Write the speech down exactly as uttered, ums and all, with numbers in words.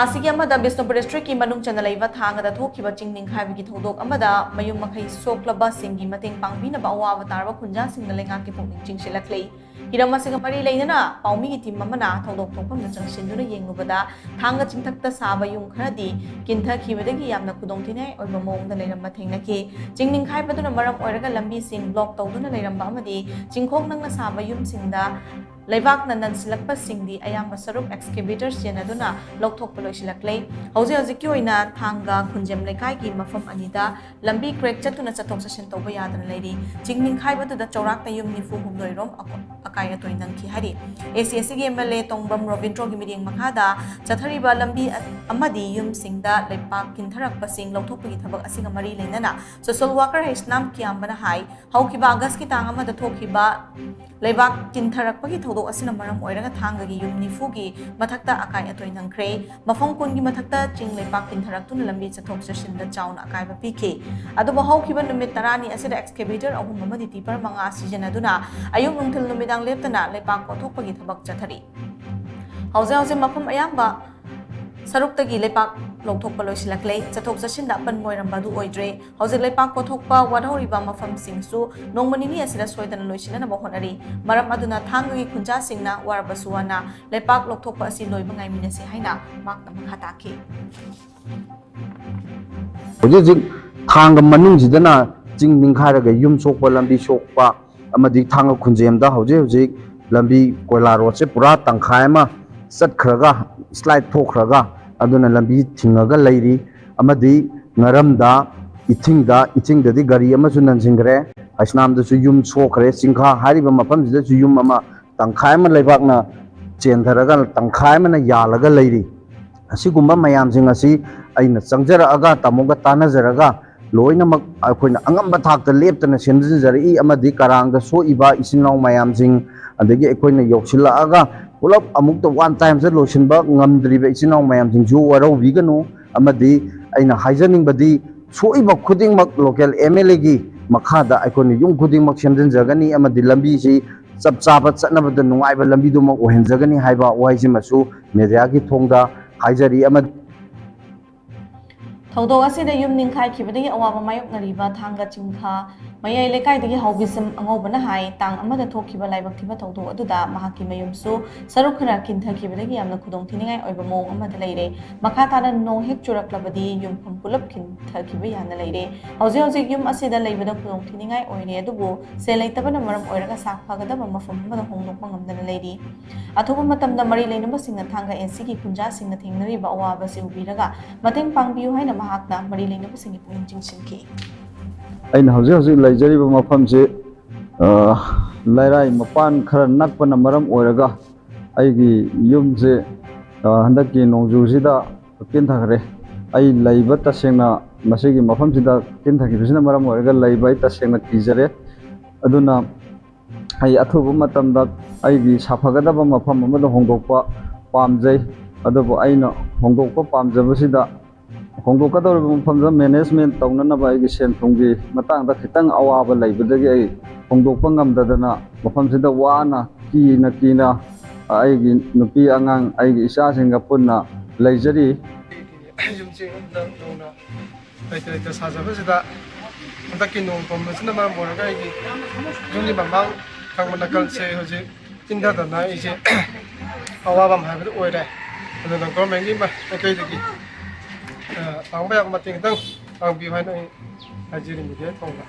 ꯑꯁꯤꯒꯤ ꯑꯃꯗ ꯕꯤꯁꯅꯨꯄꯨꯔ ꯗꯤꯁꯇ꯭ꯔꯤꯛꯀꯤ ꯃꯅꯨꯡ ꯆꯟꯅ ꯂꯩꯕ ꯊꯥꯡꯒꯗ ꯊꯣꯛꯈꯤꯕ ꯆꯤꯡ ꯅꯤꯡꯈꯥꯏꯕꯒꯤ ꯊꯧꯗꯣꯛ ꯑꯃꯗ ꯃꯌꯨꯝ ꯃꯀꯩ ꯁꯣꯛꯂꯕꯁꯤꯡꯒꯤ ꯃꯇꯦꯡ ꯄꯥꯡꯕꯤꯅꯕ ꯑꯋꯥꯕ ꯇꯥꯔꯕ ꯈꯨꯟꯖꯥꯁꯤꯡꯅ ꯂꯩꯉꯥꯛꯀꯤ ꯄꯨꯛꯅꯤꯡ ꯆꯤꯡꯁꯤꯜꯂꯛꯂꯤ꯫ ꯍꯤꯔꯝ ꯑꯁꯤꯒ ꯃꯔꯤ ꯂꯩꯅꯅ ꯄꯥꯎꯃꯤꯒꯤ ꯇꯤꯝ ꯑꯃꯅ ꯊꯧꯗꯣꯛ ꯊꯣꯛꯐꯝꯗ ꯆꯪꯁꯤꯟꯗꯨꯅ ꯌꯦꯡꯂꯨꯕꯗ ꯊꯥꯡꯒ ꯆꯤꯡꯊꯛꯇ ꯁꯥꯕ ꯌꯨꯝ ꯈꯔꯗꯤ ꯀꯤꯟꯊꯈꯤꯕꯗꯒꯤ ꯌꯥꯝꯅ ꯈꯨꯗꯣꯡꯊꯤꯅꯤꯡꯉꯥꯏ ꯑꯣꯏꯕ ꯃꯑꯣꯡꯗ ꯂꯩꯔꯝꯕ ꯊꯦꯡꯅꯈꯤ꯫ ꯆꯤꯡ ꯅꯤꯡꯈꯥꯏꯕꯗꯨꯅ ꯃꯔꯝ ꯑꯣꯏꯔꯒ ꯂꯝꯕꯤꯁꯤꯡ ꯕ꯭ꯂꯣꯛ ꯇꯧꯗꯨꯅ ꯂꯩꯔꯝꯕ ꯑꯃꯗꯤ ꯆꯤꯡꯈꯣꯡ ꯅꯛꯅ ꯁꯥꯕ ꯌꯨꯝꯁꯤꯡꯗ ꯂꯩꯕꯥꯛꯅ ꯅꯟꯁꯤꯜꯂꯛꯄꯁꯤꯡꯗꯤ ꯑꯌꯥꯝꯕ ꯁꯔꯨꯛ ꯑꯦꯛꯁꯀꯦꯚꯦꯇꯔ ꯁꯤꯖꯤꯟꯅꯗꯨꯅ ꯂꯧꯊꯣꯛꯄ ꯂꯣꯏꯁꯤꯜꯂꯛꯂꯦ꯫ ꯍꯧꯖꯤꯛ ꯍꯧꯖꯤꯛꯀꯤ ꯑꯣꯏꯅ ꯊꯥꯡꯒ ꯈꯨꯟꯖꯦꯝ ꯂꯩꯀꯥꯏꯒꯤ ꯃꯐꯝ ꯑꯅꯤꯗ ꯂꯝꯕꯤ ꯀ꯭ꯔꯦꯛ ꯆꯠꯇꯨꯅ ꯆꯠꯊꯣꯛ ꯆꯠꯁꯤꯟ ꯇꯧꯕ ꯌꯥꯗꯅ ꯂꯩꯔꯤ꯫ ꯆꯤꯡ ꯅꯤꯡꯈꯥꯏꯕꯗꯨꯗ ꯆꯥꯎꯔꯥꯛꯅ ꯌꯨꯝ ꯅꯤꯐꯨ ꯍꯨꯝꯗꯣꯏ ꯔꯣꯝ ꯑꯀꯣ-, ꯑꯀꯥꯏ ꯑꯇꯣꯏ ꯅꯪꯈꯤ ꯍꯥꯏꯔꯤ꯫ ꯑꯦ ꯁꯤ ꯑꯦꯁ ꯁꯤꯒꯤ ꯑꯦꯝ ꯑꯦꯜ ꯑꯦ ꯇꯣꯡꯕꯝ ꯔꯣꯕꯤꯟꯗ꯭ꯔꯣꯒꯤ ꯃꯤꯠꯌꯦꯡ ꯃꯈꯥꯗ ꯆꯠꯊꯔꯤꯕ ꯂꯝꯕꯤ ꯑ-, ꯑꯃꯗꯤ ꯌꯨꯝꯁꯤꯡꯗ ꯂꯩꯄꯥꯛ ꯀꯤꯟꯊꯔꯛꯄꯁꯤꯡ ꯂꯧꯊꯣꯛꯄꯒꯤ ꯊꯕꯛ ꯑꯁꯤꯒ ꯃꯔꯤ ꯂꯩꯅꯅ ꯁꯣꯁꯤꯌꯦꯜ ꯋꯥꯔꯀꯔ ꯍꯩꯁꯅꯥꯝ ꯀꯤꯌꯥꯝꯕꯅ ꯍꯥꯏ, ꯍꯧꯈꯤꯕ ꯑꯥꯒꯁꯀꯤ ꯇꯥꯡ ꯑꯃꯗ ꯊꯣꯛꯈꯤꯕ ꯂꯩꯕꯥꯛ ꯀꯤꯟꯊꯔꯛꯄꯒꯤ ꯊꯧꯗꯣꯛ ꯑꯁꯤꯅ ꯃꯔꯝ ꯑꯣꯏꯔꯒ ꯊꯥꯡꯒꯒꯤ ꯌꯨꯝ ꯅꯤꯐꯨꯒꯤ ꯃꯊꯛꯇ ꯑꯀꯥꯏ ꯑꯇꯣꯏ ꯅꯪꯈ꯭ꯔꯦ꯫ ꯃꯐꯝ ꯀꯨꯟꯒꯤ ꯃꯊꯛꯇ ꯆꯤꯡ ꯂꯩꯄꯥꯛ ꯀꯤꯟꯊꯔꯛꯇꯨꯅ ꯂꯝꯕꯤ ꯆꯠꯊꯣꯛ ꯆꯠꯁꯤꯟꯗ ꯆꯥꯎꯅ ꯑꯀꯥꯏꯕ ꯄꯤꯈꯤ꯫ ꯑꯗꯨꯕꯨ ꯍꯧꯈꯤꯕ ꯅꯨꯃꯤꯠ ꯇꯔꯥꯅꯤ ꯑꯁꯤꯗ ꯑꯦꯛꯁꯀꯦꯚꯦꯇꯔ ꯑꯍꯨꯝ ꯑꯃꯗꯤ ꯇꯤꯄꯔ ꯃꯉꯥ ꯁꯤꯖꯤꯟꯅꯗꯨꯅ ꯑꯌꯨꯛ ꯅꯨꯡꯊꯤꯜ ꯅꯨꯃꯤꯗꯥꯡ ꯂꯦꯞꯇꯅ ꯂꯩꯄꯥꯛ ꯀꯣꯊꯣꯛꯄꯒꯤ ꯊꯕꯛ ꯆꯠꯊꯔꯤ꯫ ꯍꯧꯖꯤꯛ ꯍꯧꯖꯤꯛ ꯃꯐꯝ ꯑꯌꯥꯝꯕ ꯁꯔꯨꯛꯇꯒꯤ ꯂꯩꯄꯥꯛ ꯂꯧꯊꯣꯛꯄ ꯂꯣꯏꯁꯤꯜꯂꯛꯂꯦ꯫ ꯆꯠꯊꯣꯛ ꯆꯠꯁꯤꯟꯗ ꯑꯄꯟꯕ ꯑꯣꯏꯔꯝꯕ ꯑꯗꯨ ꯑꯣꯏꯗ꯭ꯔꯦ꯫ ꯍꯧꯖꯤꯛ ꯂꯩꯄꯥꯛ ꯀꯣꯊꯣꯛꯄ ꯋꯥꯠꯍꯧꯔꯤꯕ ꯃꯐꯝꯁꯤꯡꯁꯨ ꯅꯣꯡꯃ ꯅꯤꯅꯤ ꯑꯁꯤꯗ ꯁꯣꯏꯗꯅ ꯂꯣꯏꯁꯤꯟꯅꯅꯕ ꯍꯣꯠꯅꯔꯤ꯫ ꯃꯔꯝ ꯑꯗꯨꯅ ꯊꯥꯡꯒꯒꯤ ꯈꯨꯟꯖꯥꯁꯤꯡꯅ ꯋꯥꯔꯕꯁꯨ ꯋꯥꯅ ꯂꯩꯄꯥꯛ ꯂꯧꯊꯣꯛꯄ ꯑꯁꯤ ꯂꯣꯏꯕ ꯉꯥꯏꯃꯤꯟꯅꯁꯤ ꯍꯥꯏꯅ ꯃꯍꯥꯛꯅ ꯃꯈꯥ ꯇꯥꯈꯤ꯫ ꯍꯧꯖꯤꯛ ꯍꯧꯖꯤꯛ ꯊꯥꯡꯒ ꯃꯅꯨꯡꯁꯤꯗꯅ ꯆꯤꯡ ꯅꯤꯡꯈꯥꯏꯔꯒ ꯌꯨꯝ ꯁꯣꯛꯄ, ꯂꯝꯕꯤ ꯁꯣꯛꯄ ꯑꯃꯗꯤ ꯊꯥꯡꯒ ꯈꯨꯟꯖꯦꯝꯗ ꯍꯧꯖꯤꯛ ꯍꯧꯖꯤꯛ ꯂꯝꯕꯤ ꯀꯣꯏꯂꯥ ꯔꯣꯗꯁꯦ ꯄꯨꯔꯥ ꯇꯪꯈꯥꯏ ꯑꯃ ꯆꯠꯈ꯭ꯔꯒ, ꯁ꯭ꯂꯥꯏꯠ ꯊꯣꯛꯈ꯭ꯔꯒ, ꯑꯗꯨꯅ ꯂꯝꯕꯤ ꯊꯤꯡꯉꯒ ꯂꯩꯔꯤ꯫ ꯑꯃꯗꯤ ꯉꯔꯝꯗ, ꯏꯊꯤꯡꯗ, ꯏꯊꯤꯡꯗꯗꯤ ꯒꯥꯔꯤ ꯑꯃꯁꯨ ꯅꯟꯁꯤꯟꯈ꯭ꯔꯦ꯫ ꯍꯩꯁꯅꯥꯝꯗꯁꯨ ꯌꯨꯝ ꯁꯣꯛꯈ꯭ꯔꯦ꯫ ꯆꯤꯡꯈꯥ ꯍꯥꯏꯔꯤꯕ ꯃꯐꯝꯁꯤꯗꯁꯨ ꯌꯨꯝ ꯑꯃ ꯇꯪꯈꯥꯏ ꯑꯃ ꯂꯩꯕꯥꯛꯅ ꯆꯦꯟꯊꯔꯒ ꯇꯪꯈꯥꯏ ꯑꯃꯅ ꯌꯥꯜꯂꯒ ꯂꯩꯔꯤ꯫ ꯑꯁꯤꯒꯨꯝꯕ ꯃꯌꯥꯝꯁꯤꯡ ꯑꯁꯤ ꯑꯩꯅ ꯆꯪꯖꯔꯛꯑꯒ, ꯇꯥꯃꯣꯒ ꯇꯥꯟꯅꯖꯔꯒ, ꯂꯣꯏꯅꯃꯛ ꯑꯩꯈꯣꯏꯅ ꯑꯉꯝꯕ ꯊꯥꯛꯇ ꯂꯦꯞꯇꯅ ꯁꯦꯝꯖꯤꯟꯖꯔꯛꯏ꯫ ꯑꯃꯗꯤ ꯀꯔꯥꯡꯗ ꯁꯣꯛꯏꯕ ꯏꯆꯤꯟ ꯏꯅꯥꯎ ꯃꯌꯥꯝꯁꯤꯡ, ꯑꯗꯒꯤ ꯑꯩꯈꯣꯏꯅ ꯌꯧꯁꯤꯜꯂꯛꯑꯒ ꯄꯨꯂꯞ ꯑꯃꯨꯛꯇ ꯋꯥꯟ ꯇꯥꯏꯝꯁꯇ ꯂꯣꯏꯁꯤꯟꯕ ꯉꯝꯗ꯭ꯔꯤꯕ ꯏꯆꯤꯟ ꯏꯅꯥꯎ ꯃꯌꯥꯝꯁꯤꯡꯁꯨ ꯋꯥꯔꯧꯕꯤꯒꯅꯨ꯫ ꯑꯃꯗꯤ ꯑꯩꯅ ꯍꯥꯏꯖꯅꯤꯡꯕꯗꯤ, ꯁꯣꯛꯏꯕ ꯈꯨꯗꯤꯡꯃꯛ ꯂꯣꯀꯦꯜ ꯑꯦꯝ ꯑꯦꯜ ꯑꯦꯒꯤ ꯃꯈꯥꯗ ꯑꯩꯈꯣꯏꯅ ꯌꯨꯝ ꯈꯨꯗꯤꯡꯃꯛ ꯁꯦꯝꯖꯤꯟꯖꯒꯅꯤ, ꯑꯃꯗꯤ ꯂꯝꯕꯤꯁꯤ ꯆꯞ ꯆꯥꯕ ꯆꯠꯅꯕꯗ ꯅꯨꯡꯉꯥꯏꯕ ꯂꯝꯕꯤꯗꯨꯃꯛ ꯑꯣꯏꯍꯟꯖꯒꯅꯤ ꯍꯥꯏꯕ ꯋꯥꯍꯩꯁꯤꯃꯁꯨ ꯃꯦꯗꯤꯌꯥꯒꯤ ꯊꯣꯡꯗ ꯍꯥꯏꯖꯔꯤ꯫ ꯑꯃꯗꯤ ꯊꯧꯗꯣꯛ ꯑꯁꯤꯗ ꯌꯨꯝ ꯅꯤꯡꯈꯥꯏꯈꯤꯕꯗꯒꯤ ꯑꯋꯥꯕ ꯃꯥꯌꯣꯛꯅꯔꯤꯕ ꯊꯥꯡꯒ ꯆꯤꯡꯈ ꯃꯌꯥꯏ ꯂꯩꯀꯥꯏꯗꯒꯤ ꯍꯥꯎꯕꯤꯁꯝ ꯑꯉꯧꯕꯅ ꯍꯥꯏ, ꯇꯥꯡ ꯑꯃꯗ ꯊꯣꯛꯈꯤꯕ ꯂꯥꯏꯕꯛ ꯊꯤꯕ ꯊꯧꯗꯣꯛ ꯑꯗꯨꯗ ꯃꯍꯥꯛꯀꯤ ꯃꯌꯨꯝꯁꯨ ꯁꯔꯨꯛ ꯈꯔ ꯀꯤꯟꯊꯈꯤꯕꯗꯒꯤ ꯌꯥꯝꯅ ꯈꯨꯗꯣꯡ ꯊꯤꯅꯤꯡꯉꯥꯏ ꯑꯣꯏꯕ ꯃꯑꯣꯡ ꯑꯃꯗ ꯂꯩꯔꯦ꯫ ꯃꯈꯥ ꯇꯥꯅ ꯅꯣꯡ ꯍꯦꯛ ꯆꯨꯔꯛꯂꯕꯗꯤ ꯌꯨꯝꯐꯝ ꯄꯨꯂꯞ ꯀꯤꯟꯊꯈꯤꯕ ꯌꯥꯅ ꯂꯩꯔꯦ꯫ ꯍꯧꯖꯤꯛ ꯍꯧꯖꯤꯛ ꯌꯨꯝ ꯑꯁꯤꯗ ꯂꯩꯕꯗ ꯈꯨꯗꯣꯡ ꯊꯤꯅꯤꯡꯉꯥꯏ ꯑꯣꯏꯔꯦ, ꯑꯗꯨꯕꯨ ꯁꯦꯜ ꯂꯩꯇꯕꯅ ꯃꯔꯝ ꯑꯣꯏꯔꯒ ꯁꯥ ꯐꯒꯗꯕ ꯃꯐꯝ ꯑꯃꯗ ꯍꯣꯡꯗꯣꯛꯄ ꯉꯝꯗꯅ ꯂꯩꯔꯤ꯫ ꯑꯊꯨꯕ ꯃꯇꯝꯗ ꯃꯔꯤ ꯂꯩꯅꯕꯁꯤꯡꯅ ꯊꯥꯡꯒ ꯑꯦꯟ ꯁꯤꯒꯤ ꯈꯨꯟꯖꯥꯁꯤꯡꯅ ꯊꯦꯡꯅꯔꯤꯕ ꯑꯋꯥꯕꯁꯤ ꯎꯕꯤꯔꯒ ꯃꯇꯦꯡ ꯄꯥꯡꯕꯤꯌꯨ ꯍꯥꯏꯅ ꯃꯍꯥꯛꯅ ꯃꯔꯤ ꯂꯩꯅꯕꯁꯤꯡꯒꯤ ꯄꯨꯛꯅꯤꯡ ꯆꯤꯡꯁꯤꯟꯈꯤ꯫ ꯑꯩꯅ ꯍꯧꯖꯤꯛ ꯍꯧꯖꯤꯛ ꯂꯩꯖꯔꯤꯕ ꯃꯐꯝꯁꯤ, ꯑ, ꯂꯩꯔꯥꯏ ꯃꯄꯥꯟ ꯈꯔ ꯅꯛꯄꯅ ꯃꯔꯝ ꯑꯣꯏꯔꯒ ꯑꯩꯒꯤ ꯌꯨꯝꯁꯦ, ꯑ, ꯍꯟꯗꯛꯀꯤ ꯅꯣꯡꯖꯨꯁꯤꯗ ꯀꯤꯟꯊꯈ꯭ꯔꯦ꯫ ꯑꯩ ꯂꯩꯕ ꯇꯁꯦꯡꯅ ꯃꯁꯤꯒꯤ ꯃꯐꯝꯁꯤꯗ ꯀꯤꯟꯊꯈꯤꯕꯁꯤꯅ ꯃꯔꯝ ꯑꯣꯏꯔꯒ ꯂꯩꯕ ꯑꯩ ꯇꯁꯦꯡꯅ ꯀꯤꯖꯔꯦ꯫ ꯑꯗꯨꯅ ꯑꯩ ꯑꯊꯨꯕ ꯃꯇꯝꯗ ꯑꯩꯒꯤ ꯁꯥꯐꯒꯗꯕ ꯃꯐꯝ ꯑꯃꯗ ꯍꯣꯡꯗꯣꯛꯄ ꯄꯥꯝꯖꯩ꯫ ꯑꯗꯨꯕꯨ ꯑꯩꯅ ꯍꯣꯡꯗꯣꯛꯄ ꯄꯥꯝꯖꯕꯁꯤꯗ ꯍꯣꯡꯗꯣꯛꯀꯗꯧꯔꯤꯕ ꯃꯐꯝꯗ management ꯇꯧꯅꯅꯕ ꯑꯩꯒꯤ ꯁꯦꯟ ꯊꯨꯝꯒꯤ ꯃꯇꯥꯡꯗ ꯈꯤꯇꯪ ꯑꯋꯥꯕ ꯂꯩꯕꯗꯒꯤ ꯑꯩ ꯍꯣꯡꯗꯣꯛꯄ ꯉꯝꯗꯗꯅ ꯃꯐꯝꯁꯤꯗ ꯋꯥꯅ ꯀꯤꯅ ꯀꯤꯅ ꯑꯩꯒꯤ ꯅꯨꯄꯤ ꯑꯉꯥꯡ ꯑꯩꯒꯤ ꯏꯆꯥꯁꯤꯡꯒ ꯄꯨꯟꯅ ꯂꯩꯖꯔꯤ꯫ ꯌꯨꯝꯁꯤ ꯅꯧꯅ ꯂꯩꯇ ꯂꯩꯇ ꯁꯥꯖꯕꯁꯤꯗ ꯍꯟꯗꯛꯀꯤ ꯅꯣꯡ ꯀꯨꯝꯕꯁꯤꯅ ꯃꯔꯝ ꯑꯣꯏꯔꯒ ꯑꯩꯒꯤ ꯌꯨꯝꯒꯤ ꯃꯃꯥꯡ ꯊꯪꯕ ꯅꯥꯀꯜꯁꯦ ꯍꯧꯖꯤꯛ ꯏꯟꯊꯗꯅ ꯑꯩꯁꯦ ꯑꯋꯥꯕ ꯑꯃ ꯍꯥꯏꯕꯗꯨ ꯑꯣꯏꯔꯦ꯫ ꯑꯗꯨꯅ governmentꯀꯤ ꯃꯥꯏꯀꯩꯗꯒꯤ, ꯑ, ꯄꯥꯡꯕ ꯌꯥꯕ ꯃꯇꯦꯡ ꯈꯤꯇꯪ ꯄꯥꯡꯕꯤꯌꯨ ꯍꯥꯏꯅ ꯑꯩ ꯍꯥꯏꯖꯔꯤ media ꯐꯣꯡꯕ꯫